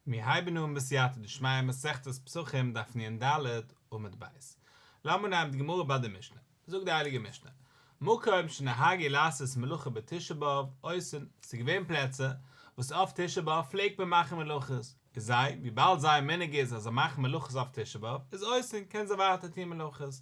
מיר הייבן אן בסייעתא דשמיא מסכת פסחים דף נ"ד עמוד ב'. לאמיר נעמען די גמרא ביי די משנה. זאגט די הייליגע משנה, מקום שנהגו לעשות מלאכה בתשעה באב עושין, ס'איז געווען פלעצער וואס אויף תשעה באב פלעגט מען מאכן מלאכות, איז זיי, וויבאלד זייער מנהג איז אז זיי מאכן מלאכות אויף תשעה באב, איז עושין, קענען זיי ווייטער טון מלאכות.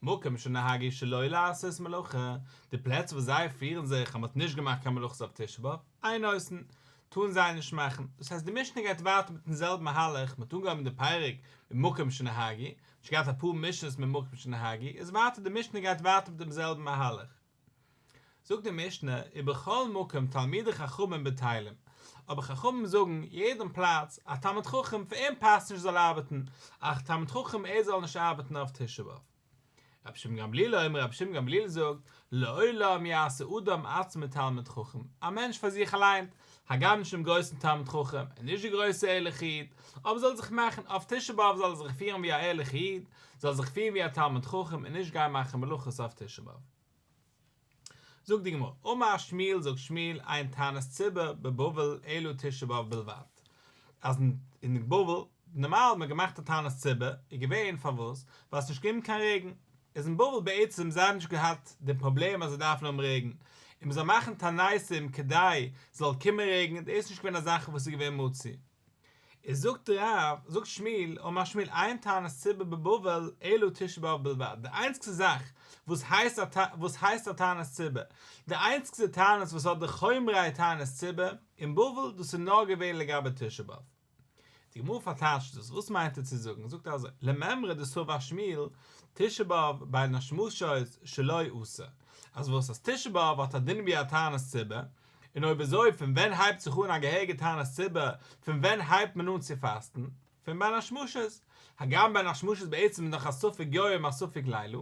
מקום שנהגו שלא לעשות מלאכה, די פלעצער וואס זיי פירן זיך אז מען האט נישט געמאכט קיין מלאכות אויף תשעה באב, אין עושין, טארן זיי נישט מאכן, דאס הייסט די משנה גייט ווייטער מיטן זעלבן מהלך, מען האט אנגעהויבן די פרק מיט מקום שנהגו, מען האט שוין געהאט אפאר משנה'ס מיט מקום שנהגו, איז ווייטער די משנה גייט ווייטער מיט דעם זעלבן מהלך. זאגט די משנה, ובכל מקום תלמידי חכמים בטלים, אבער חכמים זאגן, יעדן פלאץ, א תלמיד חכם, פאר אים פאסט נישט זאל ארבעטן, א תלמיד חכם ער זאל נישט ארבעטן אויף תשעה באב. רבי שמעון גמליאל אומר, רבי שמעון גמליאל זאגט, לעולם יעשה אדם עצמו תלמיד חכם, א מענטש פאר זיך אליין, הגם נישט דעם גרויסן תלמיד חכם, און נישט די גרויסע ערליכע איד, אבער זאל זיך מאכן, אויף תשעה באב זאל ער זיך פירן ווי א ערליכע איד, זאל זיך פירן ווי א תלמיד חכם און נישט גיין מאכן מלאכות אויף תשעה באב. זאגט די גמרא, אמר שמואל זאגט שמואל אין תענית ציבור בבבל אלא תשעה באב בלבד, אז אין בבל נארמאל האט מען געמאכט א תענית ציבור, איז געווען פארוואס? ווייל עס איז נישט געקומען קיין רעגן, איז אין בבל בעצם זיי האבן נישט געהאט דעם פראבלעם אז זיי דארפן האבן רעגן, און מען זאל מאכן תעניתים כדי ס'זאל קומען רעגן, דאס איז נישט געווען א זאך וואס איז געווען מצוי. איז זאגט רב, זאגט שמואל, אמר שמואל אין תענית ציבור בבבל אלא תשעה באב בלבד, די איינציגסטע זאך וואס הייסט א וואס הייסט א תענית ציבור, די איינציגסטע תענית וואס האט די חומרי תענית ציבור אין בבל, דאס איז נאר געווען לגבי תשעה באב. די גמרא פארטייטשט דאס, וואס מיינט ער צו זאגן, זאגט ער אזוי, למימרא דסבר שמואל, תשעה באב בין השמשות שלו אסור, אז וואס אז תשעה באב האט א דין ווי א תענית ציבור, און אויב אזוי פון ווען הייבט זיך אן א געהעריגע תענית ציבור, פון ווען הייבט מען אן צו פאסטן? פון בין השמשות. הגם בין השמשות בעצם איז נאך א ספק יום א ספק לילה,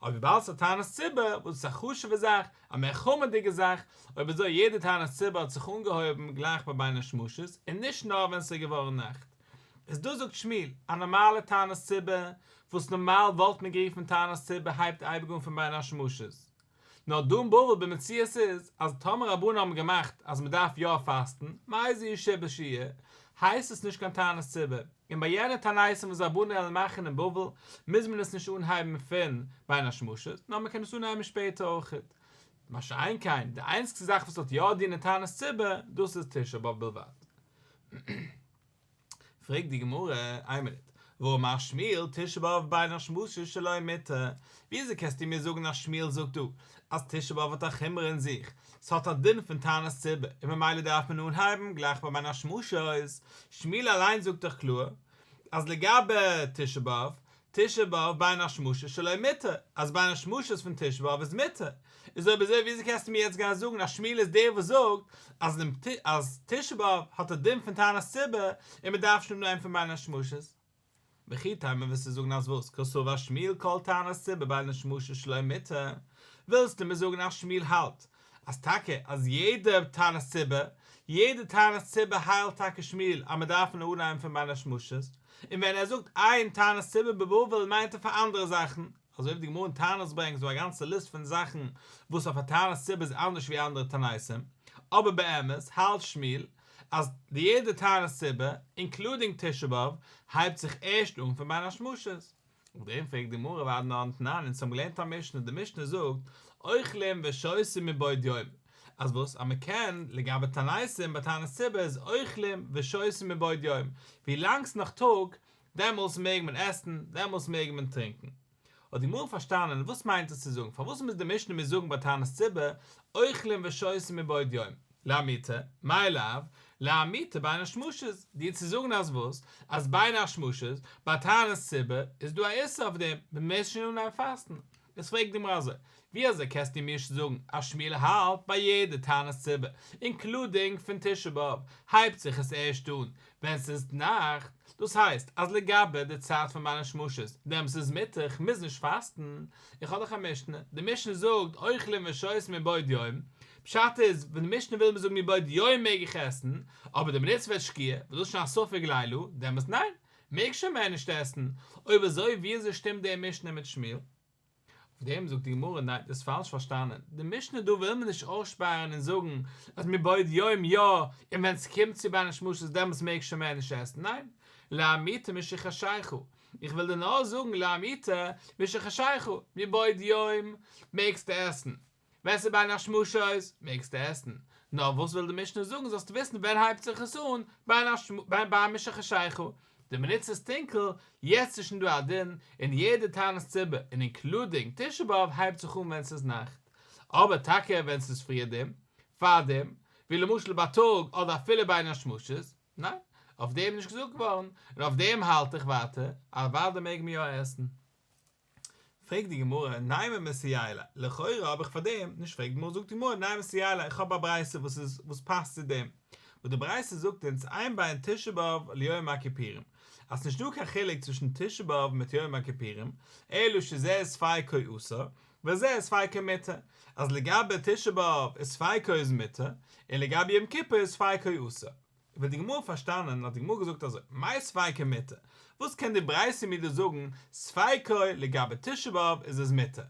אבער וויבאלד ס'איז א תענית ציבור, וואס איז א חשוב'ע זאך, א מער חמור'דיגע זאך, אויב אזוי יעדע תענית ציבור האט זיך אנגעהויבן גלייך ביי בין השמשות, און נישט נאר ווען ס'איז געווארן נאכט. איז דאס זאגט שמואל, א נארמאלע תענית ציבור, וואס נארמאל וואלט מען גערופן תענית ציבור הייבט אייביג אן פון בין השמשות. נאר דא אין בבל במציאות איז אז טאמער רבנן האבן געמאכט אז מען דארף יא פאסטן, מאיזה סיבה שיהיה, הייסט עס נישט קיין תענית ציבור, און ביי יענע תעניתים וואס רבנן וועלן מאכן אין בבל מוז מען עס נישט אנהייבן פון בין השמשות, נאר מען קען עס אנהייבן שפעטער אויכעט. מה שאין כן, די איינציגסטע זאך וואס האט יא דיני תענית ציבור, דאס איז תשעה באב בלבד. פרעגט די גמרא, איין מינוט, והאמר שמואל תשעה באב בין השמשות שלו מותר, וויאזוי קענסטו מיר זאגן אז שמואל זאגט דא אז תשעה באב האט א חומרא אין זיך, ס'האט א דין פון תענית ציבור און ממילא דארף מען אנהייבן גלייך ביי בין השמשות, שמואל אליין זאגט דאך קלאר אז לגבי תשעה באב תשעה באב בין השמשות שלו מותר, אז בין השמשות פון תשעה באב איז מותר, איז אויב אזוי וויאזוי קענסטו מיר יעצט גיין זאגן אז שמואל איז דער וואס זאגט אז אז תשעה באב האט א דין פון תענית ציבור און מען דארף שוין אנהייבן פון בין השמשות? וכי תימא וועסטו זאגן אז וואס קסבר שמואל כל תענית ציבור בין השמשות שלו מותר, ווילסטו מיר זאגן אז שמואל האלט אז טאקע אז יעדע תענית ציבור, יעדע תענית ציבור האלט טאקע שמואל אז מען דארף אנהייבן פון בין השמשות, און ווען ער זאגט אין תענית ציבור בבבל מיינט ער פאר אנדערע זאכן, אזוי ווי די גמרא אין תענית ברענגט דא א גאנצע ליסט פון זאכן וואס אויף א תענית ציבור איז אנדערש ווי אנדערע תעניתים, אבער באמת האלט שמואל אז די יעדע תענית ציבור, אינקלודינג תשעה באב, הייבט זיך ערשט אן פון בין השמשות. אויף דעם פרעגט די גמרא והאדנן תנן, אונז האבן געלערנט א משנה, די משנה זאגט, אוכלים ושותים מבעוד יום, אז וואס? אז מען קען, לגבי תעניתים, ביי תענית ציבור איז אוכלים ושותים מבעוד יום, ווי לאנג ס'נאך טאג, דעמאלס מעג מען עסן, דעמאלס מעג מען טרינקען. האט די גמרא פארשטאנען וואס מיינט עס צו זאגן, פארוואס מוז די משנה מיר זאגן ביי תענית ציבור, אוכלים ושותים מבעוד יום, לאמעוטי, מאי לאו, לאמעוטי בין השמשות, דיר צו זאגן אז וואס? אז בין השמשות, ביי תענית ציבור, איז דא א איסור אויף דעם, מען מוז שוין אנהייבן פאסטן. איז פרעגט די גמרא אזוי, ווי אזוי קענסטו מיר זאגן אז שמואל האלט ביי יעדע תענית ציבור, אינקלודינג פון תשעה באב, הייבט זיך עס ערשט אן ווען ס'איז נאכט, דאס הייסט אז לגבי די צייט פון בין השמשות, דעמאלס איז מותר, כ'מוז נישט פאסטן, איך האב דאך א משנה, די משנה זאגט אוכלים ושותים מבעוד יום, פשט איז ווען די משנה וויל מיר זאגן מבעוד יום מעג איך עסן, אבער די מינוט ס'ווערט שקיעה, וואס דאס איז שוין א ספק לילה, דעמאלס ניין, מעג שוין מער נישט עסן, אויב אזוי ווי אזוי שטימט די משנה מיט שמואל? אויף דעם זאגט די גמרא, ניין, דו האסט פאלש פארשטאנען, די משנה דא וויל מיר נישט אויסשפארן און זאגן אז מבעוד יום יא, און ווען ס'קומט צו בין השמשות דעמאלטס מעג שוין מער נישט עסן, ניין, למעוטי משחשיכה, איך וויל דיר נאר זאגן למעוטי משחשיכה, מבעוד יום מעגסטו עסן, ווען ס'איז בין השמשות מעגסטו עסן, נאר וואס וויל די משנה זאגן זאלסטו וויסן ווען הייבט זיך עס אן, בין בין משחשיכה, די מינוט ס'איז טונקל, יעצט איז שוין דא א דין, און יעדע תענית ציבור, און אינקלודינג תשעה באב הייבט זיך אן ווען ס'איז נאכט, אבער טאקע ווען ס'איז פריער דעם, פארדעם, ווי למשל בייטאג אדער אפילו בין השמשות, ניין, אויף דעם איז נישט געזאגט געווארן, און אויף דעם האלט איך ווייטער, אוודאי מעג מען יא עסן. פרעגט די גמרא, נימא מסייע ליה, לכאורה האב איך פאר דעם נישט פרעגט די גמרא זאגט די גמרא נימא מסייע ליה, איך האב א ברייתא וואס איז וואס פאסט צו דעם, וואס די ברייתא זאגט אונז אין בין תשעה באב ליום הכיפורים, אז ס'נישט דא קיין חילוק צווישן תשעה באב מיט יום הכיפורים, אלא שזה ספיקו אסור, וזה ספיקו מותר, אז לגבי תשעה באב איז ספיקו איז מותר, און לגבי יום כיפור איז ספיקו אסור. ווען די גמרא פארשטאנען האט די גמרא געזאגט אזוי, מאי ספיקו מותר? וואס קען די ברייתא מיר דא זאגן ספיקו לגבי תשעה באב איז עס מותר?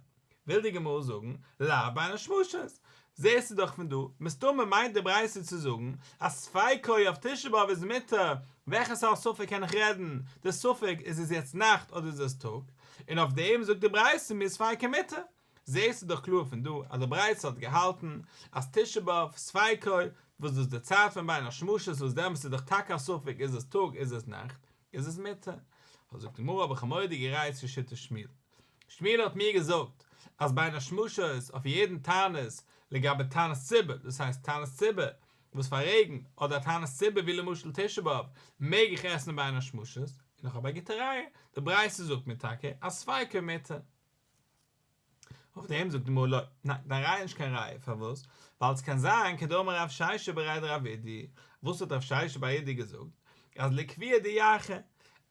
וויל די גמרא זאגן לאו בין השמשות, זעסטו דאך פון דא, מסתמא מיינט די ברייתא צו זאגן אז ספיקו אויף תשעה באב איז מותר, וועלכע סארט ספק קען איך רעדן, די ספק איז עס יעצט נאכט אדער איז עס טאג, און אויף דעם זאגט די ברייתא מיר ספיקו מותר. זעהסטו דאך קלאר פון דא אז די ברייתא האט געהאלטן אז תשעה באב ספיקו וואס דאס איז די צייט פון בין השמשות וואס דעמאלטס איז דאך טאקע א ספק איז עס טאג איז עס נאכט איז עס מותר. זאגט די גמרא האב איך א מורא'דיגע ראיה צו שיטת שמואל. שמואל האט מיר געזאגט אז בין השמשות אויף יעדן תענית לגבי תענית ציבור דאס הייסט תענית ציבור וואס פאר רעגן אדער א תענית ציבור ווי למשל תשעה באב מעג איך עסן בין השמשות און איך האב א גוטע ראיה די ברייתא זאגט מיר טאקע אז ספיקו מותר. אויף דעם זאגט די גמרא לא, ניין, דיין ראיה איז נישט קיין ראיה, פארוואס? ווייל עס קען זיין כדאמר רב ששת בריה דרב אידי, וואס האט רב ששת בר אידי געזאגט? אז לקביעא דירחא,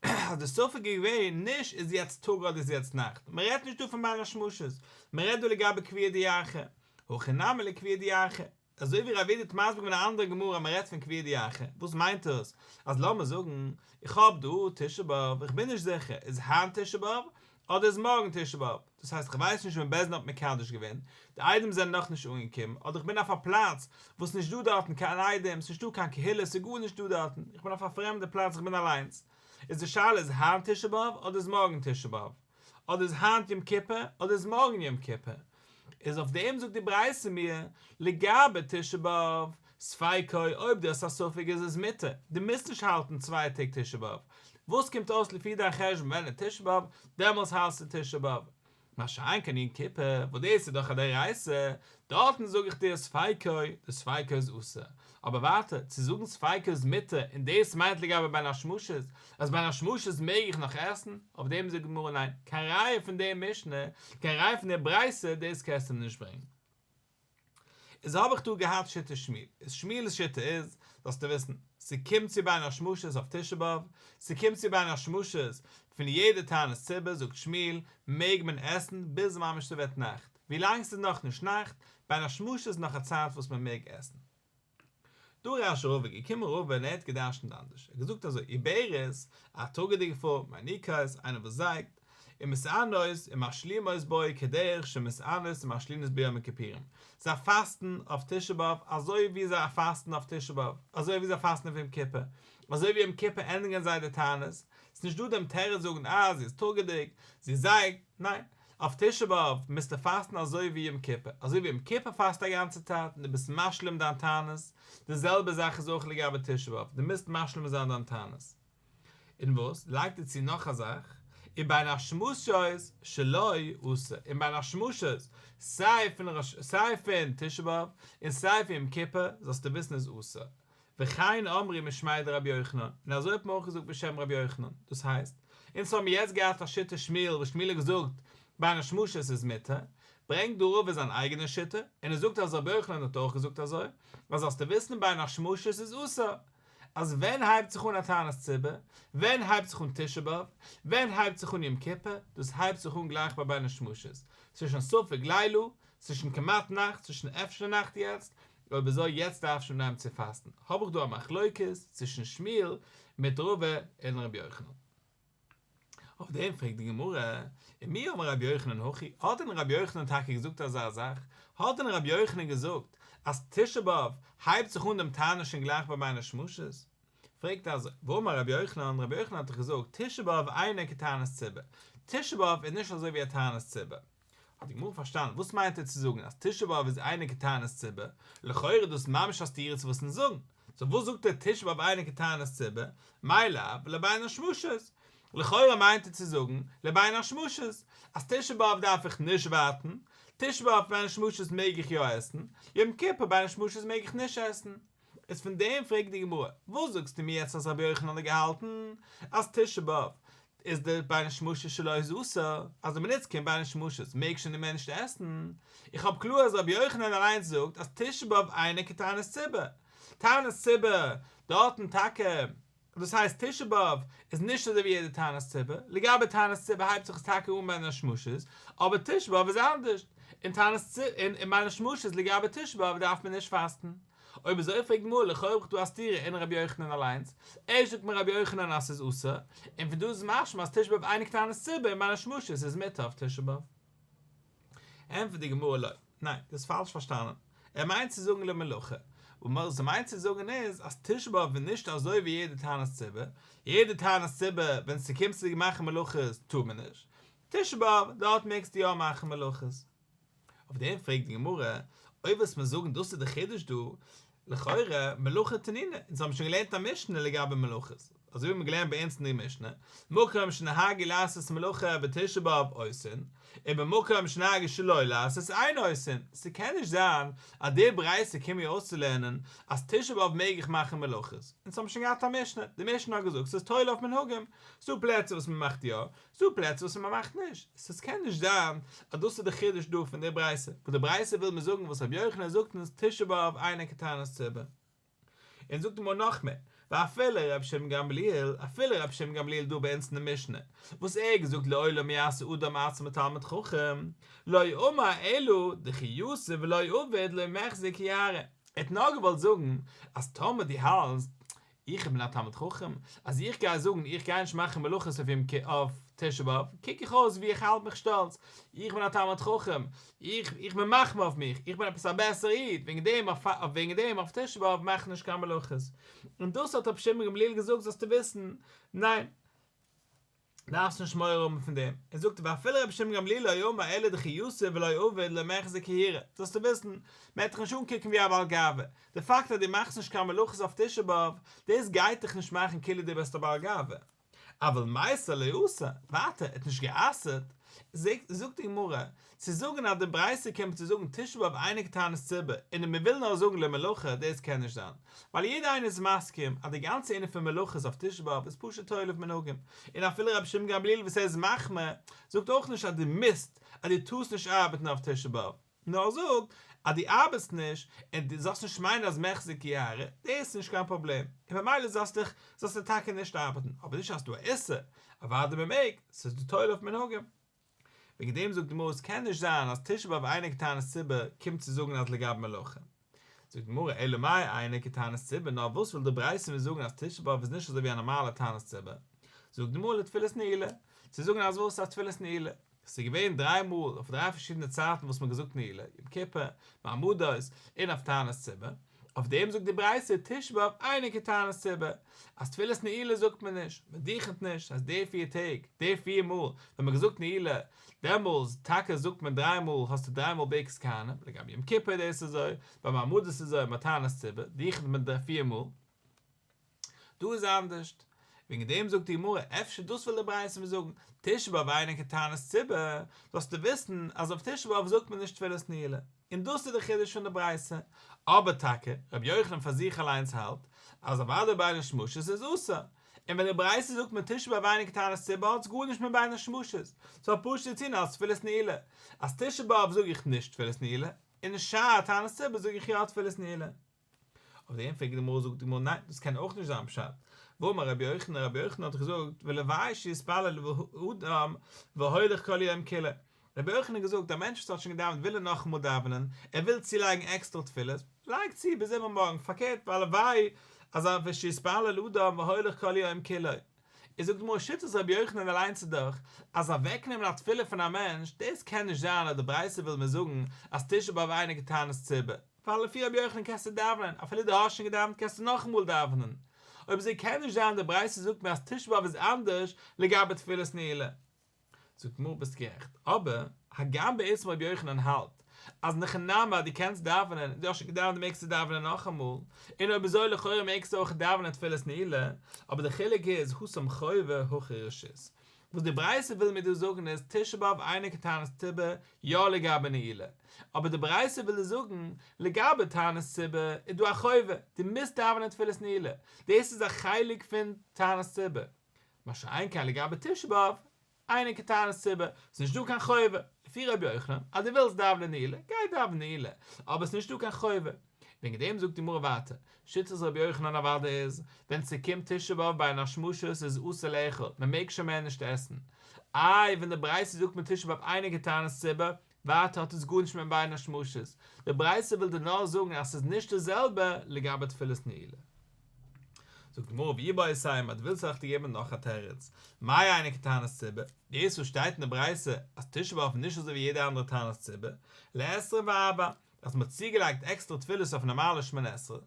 אז די ספק איז געווען נישט איז יעצט טאג אדער איז יעצט נאכט, מען רעדט נישט דא פון בין השמשות, מען רעדט דא לגבי קביעא דירחא, הכא נמי לקביעא דירחא, אזוי ווי רב אידי האט מסביר געווען א אנדערע גמרא אז מען רעדט פון קביעא דירחא, וואס מיינט דאס? אז לאמיר זאגן איך האב דא תשעה באב, איך בין נישט זיכער איז היינט תשעה באב אדער איז מארגן תשעה באב, דאס הייסט איך ווייס נישט ווען בית דין האט מקדש געווען, די עדים זענען נאכנישט אנגעקומען, אדער איך בין אויף א פלאץ וואס נישט דא דארטן קיין עדים, ס'נישט דא קיין קהילה, ס'איז גארנישט דא דארטן, איך בין אויף א פרעמדע פלאץ איך בין אליינס, איז די שאלה איז היינט תשעה באב אדער איז מארגן תשעה באב? אדער איז היינט יום כיפור אדער איז מארגן יום כיפור, איז אויף דעם זאגט די ברייתא מיר, לגבי תשעה באב, ספיקו אויב דו האסט א ספק איז עס מותר, דו מוזט נישט האלטן צוויי טעג תשעה באב, וואס קומט אויס לפי דיין חשבון ווען איז תשעה באב, דעמאלס האלסטו תשעה באב. מה שאין כן יום כיפור, וואס דאס איז דאך א דאורייתא, דארטן זאג איך דיר ספיקו, די ספיקו איז אסור. אבער ווייטער, צו זאגן ספיקו איז מותר, און דאס מיינט לגבי בין השמשות, אז בין השמשות מעג איך נאך עסן, אויף דעם זאגט די גמרא ניין, קיין ראיה פון די משנה, קיין ראיה פון די ברייתא, דאס קענסטו מיר נישט ברענגען. איז האב איך דא געהאט שיטת שמואל, איז שמואל'ס שיטה איז, זאלסטו וויסן, ס'קומט צו בין השמשות אויף תשעה באב, ס'קומט צו בין השמשות פון יעדע תענית ציבור, זאגט שמואל, מעג מען עסן ביז ממש ס'ווערט נאכט, ווילאנג ס'איז נאכנישט נאכט, בין השמשות איז נאך א צייט וואס מען מעג עסן. דרש רבא געקומען רבא און ער האט געדרשנט אנדערש, ער האט געזאגט אזוי, עוברת, א טראגעדיגע פרוי, מיניקות, איינער וואס זייגט, ומתענות ומשלימות בו כדרך שמתענות ומשלימות ביום הכיפורים, זיי פאסטן אויף תשעה באב אזוי ווי זיי פאסטן אויף תשעה באב, אזוי ווי זיי פאסטן אויף יום כיפור, אזוי ווי יום כיפור ענדיגן זיי די תענית, ס'איז נישט דא דעם תירוץ זאגן אה זי איז טראגעדיג, זי זייגט, ניין, אויף תשעה באב מוזטו פאסטן אזוי ווי יום כיפור, אזוי ווי יום כיפור פאסטו א גאנצע צייט און דו ביסט משלים דיין תענית, די זעלבע זאך איז אויך לגבי תשעה באב, דו מוזט משלים זיין דיין תענית. און וואס? לייגט ער צו נאך א זאך, ובין השמשות שלו אסור, און בין השמשות סיי פון ראש סיי פון תשעה באב און סיי פון יום כיפור זאלסטו וויסן איז אסור, וכן אמרו משמיה דרבי יוחנן, און אזוי האט מען אויך געזאגט בשם רבי יוחנן, דאס הייסט, אונז האבן יעצט געהאט א שיטה שמואל וואס שמואל האט געזאגט בין השמשות איז מותר, ברענגט דא רבא זיין אייגענע שיטה, און ער זאגט אז רבי יוחנן האט אויך געזאגט אזוי, אז זאלסטו וויסן בין השמשות איז אסור, אז ווען הייבט זיך אן א תענית ציבור? ווען הייבט זיך אן תשעה באב? ווען הייבט זיך אן יום כיפור? דאס הייבט זיך אן גלייך ביי בין השמשות, ס'איז שוין ספק לילה, ס'איז שוין כמעט נאכט, ס'איז שוין אפשר נאכט יעצט, אויב אזוי יעצט דארף שוין אנהייבן צו פאסטן, האב איך דא א מחלוקת צווישן שמואל מיט רבא און ר' יוחנן. אויף דעם פרעגט די גמרא, ומי אמר רבי יוחנן הכי, האט דען רבי יוחנן טאקע געזאגט אזא זאך? האט דען רבי יוחנן געזאגט אז תשעה באב הייבט זיך אן דעם תענית שוין גלייך ביי בין השמשות? פרעגט אזוי, והאמר רבי יוחנן, רבי יוחנן האט דאך געזאגט תשעה באב אינו כתענית ציבור, תשעה באב איז נישט אזוי ווי א תענית ציבור. האט די גמרא פארשטאנען וואס מיינט ער צו זאגן אז תשעה באב איז אינו כתענית ציבור, לכאורה איז דאס ממש א סתירה צו וואס אונז זאגן, סאו וואס זאגט ער תשעה באב אינו כתענית ציבור, מאי לאו לבין השמשות, לכאורה מיינט ער צו זאגן לבין השמשות, אז תשעה באב דארף איך נישט ווארטן, תשעה באב בין השמשות מעג איך יא עסן, יום כיפור בין השמשות מעג איך נישט עסן. איז פון דעם פרעגט די גמרא, וואס זאגסטו מיר יעצט אז רבי יוחנן האט געהאלטן אז תשעה באב איז די בין השמשות שלו איז אסור, אז די מינוט ס'קומט בין השמשות מעג שוין די מענטש נישט עסן, איך האב קלאר אז רבי יוחנן אליינס זאגט אז תשעה באב אינו כתענית ציבור, תענית ציבור דארטן טאקע דאס הייסט תשעה באב איז נישט אזוי ווי יעדע תענית ציבור, לגבי תענית ציבור הייבט זיך עס טאקע אן בין השמשות, אבער תשעה באב איז אנדערש, און תענית און אין בין השמשות לגבי תשעה באב דארף מען נישט פאסטן. אויב אזוי פרעגט די גמרא לכאורה האב איך דא א סתירה אין רבי יוחנן אליינס, ערשט זאגט מיר רבי יוחנן אז ס'איז אסור, און פון דא איז משמע אז תשעה באב אינו כתענית ציבור און בין השמשות איז מותר אויף תשעה באב. ענטפערט די גמרא לא, ניין, דו האסט פאלש פארשטאנען, ער מיינט צו זאגן למלאכה, וואס ער מיינט צו זאגן איז אז תשעה באב איז נישט אזוי ווי יעדע תענית ציבור, יעדע תענית ציבור ווען ס'קומט צו מאכן מלאכות טאר מען נישט, תשעה באב דארט מעגסטו יא מאכן מלאכות. אויף דעם פרעגט די גמרא, אויב וועסט מיר זאגן דאס איז די חידוש דא, לכאורה מלאכה תנינא, אונז האבן שוין געלערנט א משנה לגבי מלאכות, אזוי ווי מ'האט געלערנט ביי אונז אין די משנה, מקום שנהגו לעשות מלאכה בתשעה באב עושין, ובמקום שנהגו שלא לעשות אין עושין, ס'קען נישט זיין אז די ברייתא קומט מיר אויסצולערנען אז תשעה באב מעג איך מאכן מלאכות, אונז האבן שוין געהאט א משנה, די משנה האט געזאגט ס'איז תולה אויף מנהגים, ס'דא פלעצער וואס מ'מאכט יא, ס'דא פלעצער וואס מ'מאכט נישט, סאו ס'קען נישט זיין אז דאס איז די חידוש דא פון די ברייתא, וואס די ברייתא וויל מיר זאגן וואס רבי יוחנן זאגט אונז תשעה באב אינו כתענית ציבור. און זאגט די גמרא נאך מער, ואפילו רבי שמעון גמליאל, אפילו רבי שמעון גמליאל דא ביי אונז אין די משנה, וואס ער האט געזאגט לעולם יעשה אדם עצמו תלמיד חכם, לא אמר אלא דכי יתיב ולא עביד לא מיחזי כיוהרא, ער האט נאר געוואלט זאגן אז טאמער דו האלטסט איך בין א תלמיד חכם, אז איך גיי זאגן איך גיי נישט מאכן מלאכות אויף יום כ אויף תשעה באב, קוק איך אויס ווי איך האלט מיך שטאלץ, איך בין א תלמיד חכם, איך איך בין מחמיר אויף מיך, איך בין עפעס א בעסערע איד, וועגן דעם אויף וועגן דעם אויף תשעה באב מאך איך נישט קיין מלאכות. און דאס האט רבי שמעון גמליאל געזאגט זאלסטו וויסן, ניין, דארפסט נישט מורא האבן פון דעם, ער זאגט ואפילו רבי שמעון גמליאל לא אמר אלא דכי יתיב ולא עביד לא מיחזי כיוהרא, זאלסטו וויסן, מען וועט דיך נישט אנקוקן ווי א בעל גאווה, די פאקט אז דו מאכסט נישט קיין מלאכות אויף תשעה באב, דאס גייט דיך נישט מאכן כאילו דו ביסט א בעל גאווה. אבל מיסר לא אסר, ווייטער, ער האט נישט גע'אסר'ט, זאגט די גמרא, צו זאגן אז די ברייתא קומט צו זאגן תשעה באב אינו כתענית ציבור און מען וויל נאר זאגן למלאכה דאס קען נישט זיין ווייל יעדער איינער איז מסכים אז די גאנצע ענין פון מלאכות אויף תשעה באב איז פשוט תולה במנהגים און אפילו רבי שמעון גמליאל וואס ער איז מחמיר זאגט אויך נישט אז דו מוזט אז דו טארסט נישט ארבעטן אויף תשעה באב נאר ער זאגט אז דו ארבעטסט נישט און דו זאלסט נישט מיינען אז מיחזי כיוהרא דאס איז נישט קיין פראבלעם און ממילא זאלסט דיך זאלסטו טאקע נישט ארבעטן אבער נישט אז ס'דא א איסור אוודאי מען מעג ס'איז דא תולה אויף מנהגים. וועגן דעם זאגט די גמרא עס קען נישט זיין אז תשעה באב אינו כתענית ציבור קומט צו זאגן אז לגבי מלאכה. זאגט די גמרא אלא מאי אינו כתענית ציבור נאר וואס וויל די ברייתא מיר זאגן אז תשעה באב איז נישט אזוי ווי א נארמאלע תענית ציבור? זאגט די גמרא לתפילת נעילה, צו זאגן אז וואס אז תפילת נעילה? ס'איז געווען דריי מאל אויף דריי פארשידענע צייטן וואס מ'האט געזאגט נעילה, יום כיפור, מעמדות, און אויף תענית ציבור. אויף דעם זאגט די ברייתא תשעה באב אינו כתענית ציבור, אז תפילת נעילה זאגט מען נישט, מען דוכנ'ט נישט, אז די פיר טעג, די פיר מאל ווען מען האט געזאגט נעילה, דעמאלס טאקע זאגט מען דריי מאל, האסטו דריי מאל ברכת כהנים, לגבי יום כיפור דאס איז אזוי, ביי מעמדות איז אזוי, ביי תענית ציבור, דוכנ'ט מען פיר מאל. דא איז אנדערשט. וועגן דעם זאגט די גמרא, אפשר דאס וויל די ברייתא מיר זאגן, תשעה באב אינו כתענית ציבור, זאלסטו וויסן אז אויף תשעה באב זאגט מען נישט תפילת נעילה. און דאס איז די חידוש פון די ברייתא. אבער טאקע, רבי יוחנן פאר זיך אליינס האלט, אז אוודאי בין השמשות איז אסור. און ווען די ברייתא זאגט מיר תשעה באב אינו כתענית ציבור האט עס גארנישט מיט בין השמשות, ס'האט פשוט צו טון אלס תפילת נעילה. אז תשעה באב זאג איך נישט תפילת נעילה, און שאר תענית ציבור זאג איך יא תפילת נעילה. אויף דעם פרעגט די גמרא זאגט די גמרא ניין דאס קען אויך נישט זיין פשט, והאמר רבי יוחנן רבי יוחנן האט געזאגט ולוואי שיתפלל אדם והולך כל היום כולו, רבי יוחנן האט געזאגט א מענטש וואס האט שוין געדאווענט וויל ער נאכאמאל דאווענען, ער וויל צולייגן עקסטערע תפילות, לייג צו ביז איבערמארגן, פארקערט והלוואי אז שיתפלל אדם והולך כל היום כולו. איז זאגט די גמרא שיטת רבי יוחנן אליינס איז דאך אז אוועקנעמען א תפילה פון א מענטש דאס קען נישט זיין אז די ברייתא וויל מיר זאגן אז תשעה באב אינו כתענית ציבור, ווייל לפי רבי יוחנן קענסטו דאווענען אפילו דו האסט שוין געדאווענט קענסטו נאכאמאל דאווענען, אויב אזוי קען נישט זיין די ברייתא זאגט מיר אז תשעה באב איז אנדערש לגבי תפילת נעילה. זאגט די גמרא ביסט גערעכט, אבער הגם בעצם רבי יוחנן האלט אז אין הכי נמי אז דו קענסט דאווענען, דו האסט שוין געדאווענט מעגסטו דאווענען נאכאמאל, און אויב אזוי לכאורה מעגסטו אויך דאווענען תפילת נעילה, אבער די חילוק איז התם חובה הכא רשות. וואס די ברייתא וויל מיר דא זאגן איז תשעה באב אינו כתענית ציבור יא לגבי נעילה, אבער די ברייתא וויל דיר זאגן לגבי תענית ציבור איז דא א חובה, דו מוזט דאווענען תפילת נעילה, דאס איז א חלק פון תענית ציבור, מה שאין כן לגבי תשעה באב, אינו כתענית ציבור, ס'איז נישט דא קיין חובה, לפי רבי יוחנן, אז דו ווילסט דאווענען נעילה, גיי דאווען נעילה, אבער ס'איז נישט דא קיין חובה. וועגן דעם זאגט די גמרא ווייטער, שיטת רבי יוחנן אוודאי איז, ווען ס'קומט תשעה באב בין השמשות איז אסור לאכול, מ'מעג שוין מער נישט עסן. איי ווען די ברייתא זאגט מיר תשעה באב אינו כתענית ציבור, ווייטער האט עס גארנישט מיט בין השמשות, די ברייתא וויל דיר נאר זאגן אז ס'איז נישט די זעלבע לגבי תפילת נעילה. זאגט די גמרא ואיבעית אימא, דו ווילסט זאל איך דיר געבן נאך א תירוץ, מאי אינו כתענית ציבור, דאס וואס שטייט אין די ברייתא אז תשעה באב איז נישט אזוי ווי יעדע אנדערע תענית ציבור, לעשרים וארבע, אז מ'האט צוגעלייגט עקסטערע תפילות אויף נארמאלע שמונה עשרה,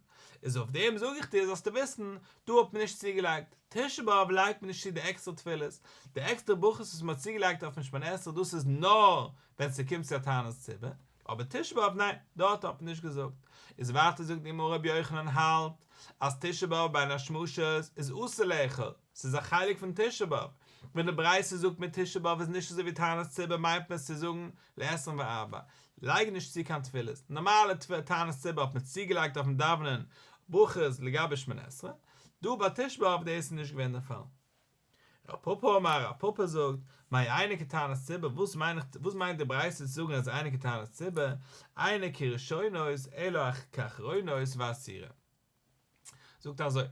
איז אויף דעם זאג איך דיר זאלסטו וויסן, דא האט מען נישט צוגעלייגט, תשעה באב לייגט מען נישט צו די עקסטערע תפילות, די עקסטערע ברכות וואס מ'האט צוגעלייגט אויפן שמונה עשרה דאס איז נאר ווען ס'קומט צו א תענית ציבור, אבער תשעה באב ניין, דארט האט מען נישט געזאגט. איז ווייטער זאגט די גמרא רבי יוחנן האלט אז תשעה באב בין השמשות איז אסור לאכול, ס'איז א חלק פון תשעה באב, ווען די ברייתא זאגט מיר תשעה באב איז נישט אזוי ווי תענית ציבור מיינט מען עס צו זאגן לעשרים וארבע, לייג נישט צו קיין תפילות, נארמאלע תענית ציבור האט מען צוגעלייגט אויפן דאווענען ברכות לגבי שמונה עשרה, דא ביי תשעה באב דאס איז נישט געווען דער פאל. רב פפא אמר, רב פפא זאגט, מאי אינו כתענית ציבור, וואס מיין איך, וואס מיינט די ברייתא צו זאגן אז אינו כתענית ציבור, אינו כראשונות אלא כאחרונות ואסורה. זאגט אזוי,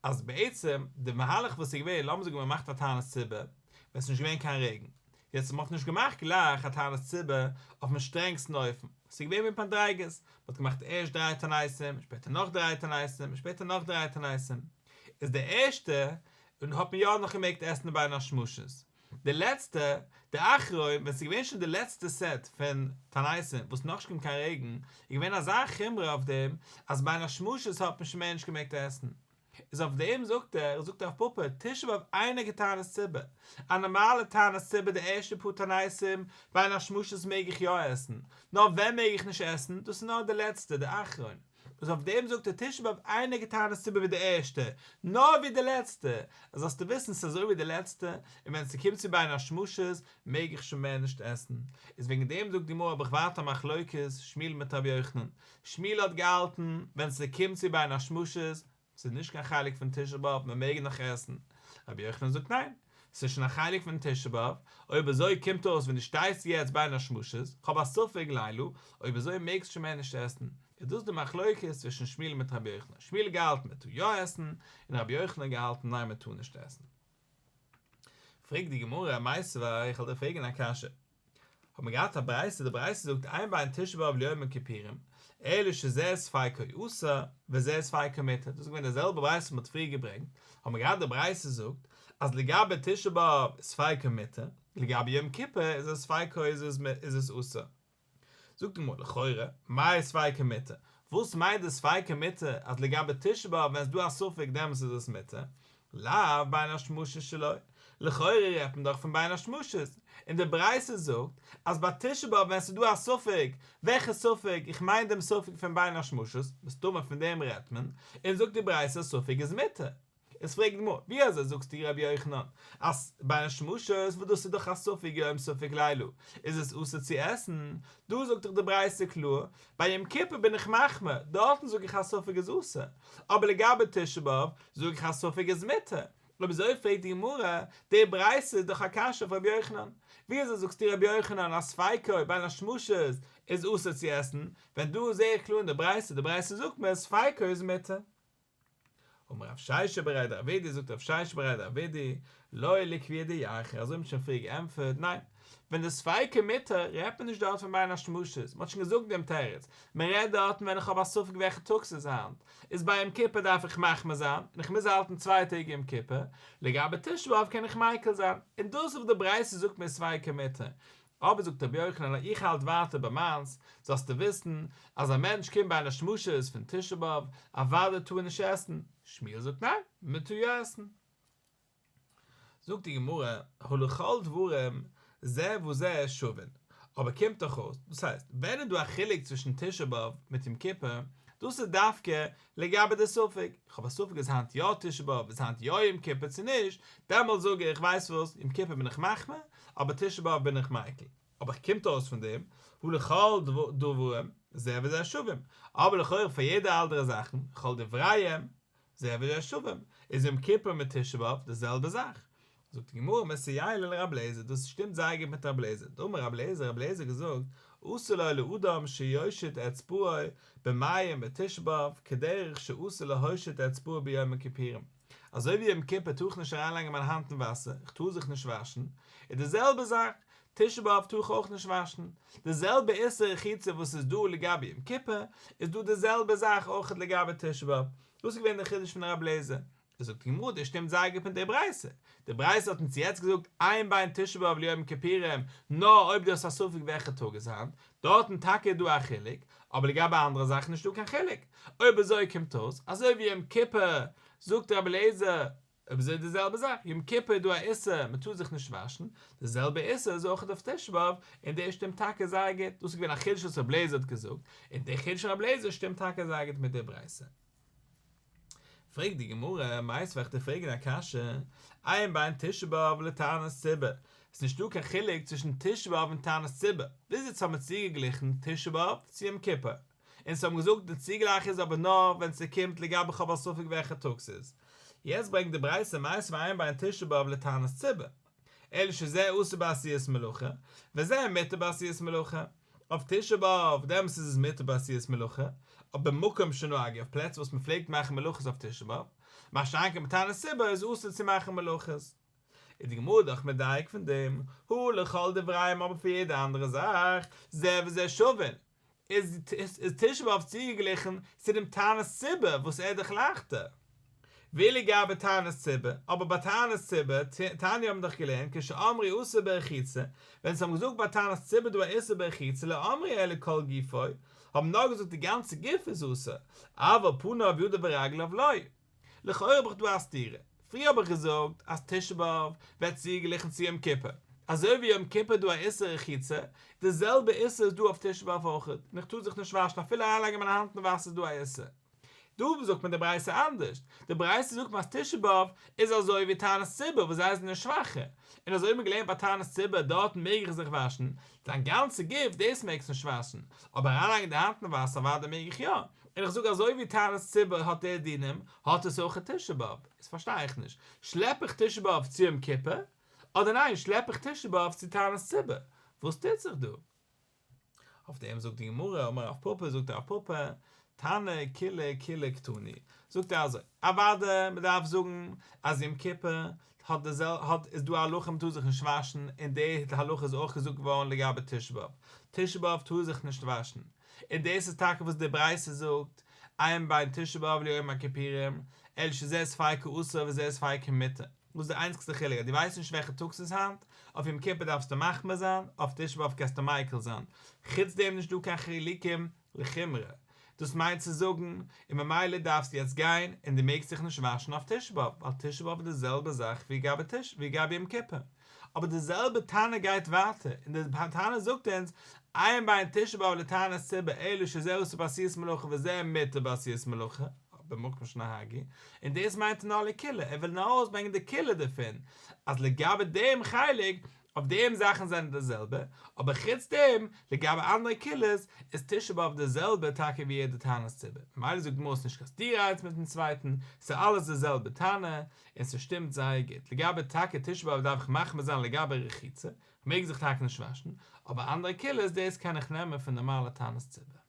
אז בעצם די מהלך וואס איז געווען, לאמיר זאגן מען מאכט א תענית ציבור, ווען ס'איז נישט געווען קיין רעגן, יעצט מען האט נישט געמאכט גלייך א תענית ציבור אויפן שטרענגסטן אופן, ס'איז געווען מיט מדריגות, מען האט געמאכט ערשט דריי תעניתים, שפעטער נאך דריי תעניתים, שפעטער נאך דריי תעניתים, איז די ערשטע און האט מען יא נאך געמעגט עסן בין השמשות. די לעצטע, די אחרון, ווען ס'איז געווען שוין די לעצטע סעט פון תעניתים וואס נאכנישט געקומען קיין רעגן, איז געווען אזא חומרא אויף דעם אז בין השמשות האט מען שוין מער נישט געמעגט עסן. איז אויף דעם זאגט ער, זאגט רב פפא, תשעה באב אינו כתענית ציבור, א נארמאלע תענית ציבור די ערשטע פאר תעניתים בין השמשות מעג איך יא עסן, נאר ווען מעג איך נישט עסן, דאס איז נאר די לעצטע, די אחרון. איז אויף דעם זאגט ער תשעה באב אינו כתענית ציבור ווי די ערשטע, נאר ווי די לעצטע, אז זאלסטו וויסן ס'איז אזוי ווי די לעצטע, און ווען ס'קומט צו בין השמשות מעג איך שוין מער נישט עסן, איז וועגן דעם זאגט די גמרא האב איך ווייטער א מחלוקת שמואל מיט רבי יוחנן, שמואל האט געהאלטן ווען ס'קומט צו בין השמשות ס'איז נישט קיין חלק פון תשעה באב, מען מעג נאך עסן. רבי יוחנן זאגט ניין, ס'איז שוין א חלק פון תשעה באב, אויב אזוי קומט אויס ווען דו שטייסט יעצט בין השמשות, כ'האב א ספק לילה, אויב אזוי מעגסט שוין מער נישט עסן. איז דאס די מחלוקת צווישן שמואל מיט רבי יוחנן, שמואל האט געהאלטן מען טאר יא עסן, און רבי יוחנן האט געהאלטן ניין מען טאר נישט עסן. פרעגט די גמרא, מיתיבי, איך וועל דיר פרעגן א קשיא. האט מען געהאט א ברייתא, די ברייתא זאגט אין בין תשעה באב ליום הכיפורים, אלא שזה ספיקו אסור וזה ספיקו מותר, דאס איז געווען די זעלבע ברייתא וואס מען האט פריער געברענגט, האט מען געהאט די ברייתא זאגט אז לגבי תשעה באב איז ספיקו מותר, לגבי יום כיפור איז עס ספיקו איז עס אסור. זאגט די גמרא לכאורה, מאי ספיקו מותר? וואס מיינט די ספיקו מותר אז לגבי תשעה באב ווען עס איז דא א ספק דעמאלטס איז עס מותר? לאו בין השמשות שלא, לכאורה רעדט מען דאך פון בין השמשות, און די ברייתא זאגט אז ביי תשעה באב ווען עס איז דא א ספק, וועלכע ספק? איך מיין דעם ספק פון בין השמשות, מסתמא פון דעם רעדט מען, און זאגט די ברייתא ספק איז מותר. איז פרעגט די גמרא, ווי אזוי זאגסטו רבי יוחנן אז בין השמשות וואס דאס איז דאך א ספק יום ספק לילה איז עס אסור צו עסן, דא זאגט דאך די ברייתא קלאר, ביי יום כיפור בין איך מחמיר, דארטן זאג איך אז ספק איז אסור, אבער לגבי תשעה באב זאג איך אז ספק איז מותר, אויב אזוי פרעגט די גמרא, די ברייתא איז דאך א קשיא אויף רבי יוחנן, ווי אזוי זאגסטו רבי יוחנן אז ספיקו בין השמשות איז אסור צו עסן, ווען דא זעה איך קלאר אין די ברייתא, די ברייתא זאגט מיר ספיקו איז מותר. אמר אמר רב שישא בריה דרב אידי, זאגט רב שישא בריה דרב אידי, לא לקביעא דירחא, אזוי האט מען שוין פריער געענטפערט, ניין, ווען די ספיקא מותר רעדט מען נישט דארט פון בין השמשות, מען האט שוין געזאגט דעם תירוץ, מען רעדט דארטן ווען איך האב א ספק וועלכע טאג ס'איז היינט, איז ביי יום כיפור דארף איך מחמיר זיין, און איך מוז האלטן צוויי טעג יום כיפור, לגבי תשעה באב קען איך מיקל זיין, און דאס איז וואס די ברייתא זאגט מיר ספיקא מותר, אבער זאגט רבי יוחנן איך האלט ווייטער ביי מיינס, זאלסטו וויסן אז א מענטש קומט בין השמשות פון תשעה באב, אוודאי טאר ער נישט עסן, שמואל זאגט ניין, מען טאר יא עסן. זאגט די גמרא, הא לכל דברים זה וזה שווין, אבער קומט דאך אויס, דאס הייסט, ווען איז דא א חילוק צווישן תשעה באב מיט יום כיפור, דאס איז דווקא לגבי די ספק, איך האב א ספק איז היינט יא תשעה באב, איז היינט יא יום כיפור צו נישט, דעמאלט זאג איך, ווייסט וואס, יום כיפור בין איך מחמיר, אבער תשעה באב בין איך מיקל. אבער קומט אויס פון דעם, הא לכל דברים זה וזה שווים, אבער לכאורה פאר יעדע אנדערע זאכן, כל דבריהם, זה וזה שווים, איז יום כיפור מיט תשעה באב די זעלבע זאך. זאגט די גמרא מסייע ליה לרב לעזער, דאס שטימט זייער גוט מיט רב לעזער, דאמר רב לעזער, רב לעזער האט געזאגט, אסור לו לאדם שיושיט אצבעו במים בתשעה באב, כדרך שאסור להושיט אצבעו ביום הכיפורים. אזוי ווי יום כיפור טאר איך נישט אריינלייגן מיין האנט אין וואסער, איך טאר זיך נישט וואשן, איז די זעלבע זאך, תשעה באב טאר איך אויך נישט וואשן. די זעלבע איסור רחיצה וואס איז דא לגבי יום כיפור, איז דא די זעלבע זאך אויך לגבי תשעה באב. דאס איז געווען דער חידוש פון רב לעזער. איז זאגט די גמרא, דאס שטימט זייער גוט מיט די ברייתא. די ברייתא האט אונז יעצט געזאגט אין בין תשעה באב ליום כיפורים, נאר אויב דו האסט א ספק וועלכע טאג איז היינט, דארטן טאקע איז דא א חילוק, אבער לגבי אנדערע זאכן נישטא קיין חילוק. אויב אזוי קומט אויס, אזוי ווי יום כיפור, זאגט רבי אליעזר, אויב אזוי די זעלבע זאך, יום כיפור איז דא א איסור מען טאר זיך נישט וואשן, די זעלבע איסור איז אויך אויף תשעה באב, און דאס שטימט טאקע זייער גוט, דאס איז געווען א חידוש וואס רבי אליעזר האט געזאגט, און דער חידוש פון רבי אליעזר שטימט טאקע זייער גוט מיט די ברייתא. פרעגט די גמרא, מיתיבי וועל איך דיר פרעגן א קשיא, אין בין תשעה באב לתענית ציבור, עס איז נישטא קיין חילוק צווישן תשעה באב און תענית ציבור, ביז יעצט האבן מיר צוגעגליכן תשעה באב צו יום כיפור, אונז האבן געזאגט די צוגלייך איז אבער נאר ווען ס'קומט לגבי כ'האב א ספק וועלכע טאג ס'איז. יעצט ברענגט די ברייתא מיתיבי אין בין תשעה באב לתענית ציבור. אלא שזה אסור בעשיית מלאכה, וזה מותר בעשיית מלאכה. אויף תשעה באב דעמאלטס איז עס מותר בעשיית מלאכה, אבער במקום שנהגו אויף פלעצער וואס מ'פלעגט מאכן מלאכות אויף תשעה באב, מה שאין כן בתענית ציבור איז אסור צו מאכן מלאכות. איז די גמרא דאך מדייק פון דעם, הא לכל דבריהם אבער פאר יעדע אנדערע זאך, זה וזה שווין, איז תשעה באב צוגעגליכן צו דעם תענית ציבור וואס ער איז דאך לייכטער. ואילו גבי תענית ציבור, אבער ביי תענית ציבור, תניא האבן דאך געלערנט כשאמרו אסור ברחיצה, ווען זיי האבן געזאגט ביי תענית ציבור דא א איסור ברחיצה לא אמרו אלא כל גופו, האבן נאר געזאגט די גאנצע גוף איז אסור, אבל פניו ידיו ורגליו לא. לכאורה האב איך דא א סתירה, פריער האב איך געזאגט אז תשעה באב ווערט צוגעגליכן צו יום כיפור, אזוי ווי יום כיפור איז דא א איסור רחיצה, די זעלבע איסור איז דא אויף תשעה באב אויך, און איך טאר זיך נישט וואשן אפילו אריינלייגן מיינע האנט אין וואסער איז דא א איסור. דא זאגט מיר די ברייתא אנדערש, די ברייתא זאגט מיר אז תשעה באב איז אזוי ווי תענית ציבור וואס זיי זענען שוואכער, און אזוי האט מען געלערנט ביי תענית ציבור דארטן מעג איך זיך וואשן, דיין גאנצע גוף דאס מעגסט נישט וואשן, אבער אריינלייגן די האנט אין וואסער אוודאי מעג איך יא, און איך זאג אזוי ווי תענית ציבור האט די דינים האט עס אויך תשעה באב, איז פארשטיי איך נישט, שלעפ איך תשעה באב צו יום כיפור, אדער ניין שלעפ איך תשעה באב צו תענית ציבור, וואס טוט זיך דא? אויף דעם זאגט די גמרא, אמר רב פפא, זאגט רב פפא, תנא כוליה קולא קתני, זאגט ער אזוי, אוודאי מען דארף זאגן אז יום כיפור האט די זעל האט איז דא א הלכה מען טאר זיך נישט וואשן און די הלכה איז אויך געזאגט געווארן לגבי תשעה באב, תשעה באב טאר זיך נישט וואשן, און דאס איז טאקע וואס די ברייתא זאגט, אין בין תשעה באב ליום הכיפורים, אלא שזה ספיקא אסור וזה ספיקא מותר. וואס איז די איינציגסטע חילוק אז דו ווייסט נישט וועלכע טאג ס'איז היינט, אויף יום כיפור דארפסטו מחמיר זיין, אויף תשעה באב קענסטו מיקל זיין, חוץ דעם נישט דא קיין חילוקים לחומרא, דאס מיינט צו זאגן, און ממילא דארפסטו יעצט גיין און דו מעגסט זיך נישט וואשן אויף תשעה באב, ווייל תשעה באב איז די זעלבע זאך ווי גבי תש ווי גבי יום כיפור. אבער די זעלבע תנא גייט ווייטער, און די תנא זאגט אונז, אין בין תשעה באב לתענית ציבור אלא שזה אסור בעשיית מלאכה וזה מותר בעשיית מלאכה, במקום שנהגו, און דאס מיינט ער נאר לקולא, ער וויל נאר ארויסברענגען די קולא דערפון, אז לגבי דעם חלק, אויף דעם זאכן זענען די זעלבע, אבער חוץ דעם, לגבי אנדערע קולות, איז תשעה באב די זעלבע טאקע ווי יעדע תענית ציבור, ממילא זאגט די גמרא ס'נישט קיין סתירה איינס מיטן צווייטן, ס'איז אלעס די זעלבע תנא, און ס'שטימט זייער גוט, לגבי טאקע תשעה באב דארף איך מחמיר זיין לגבי רחיצה, כ'מעג זיך טאקע נישט וואשן, אבער אנדערע קולות דאס קען איך נעמען פון נארמאלע תענית ציבור.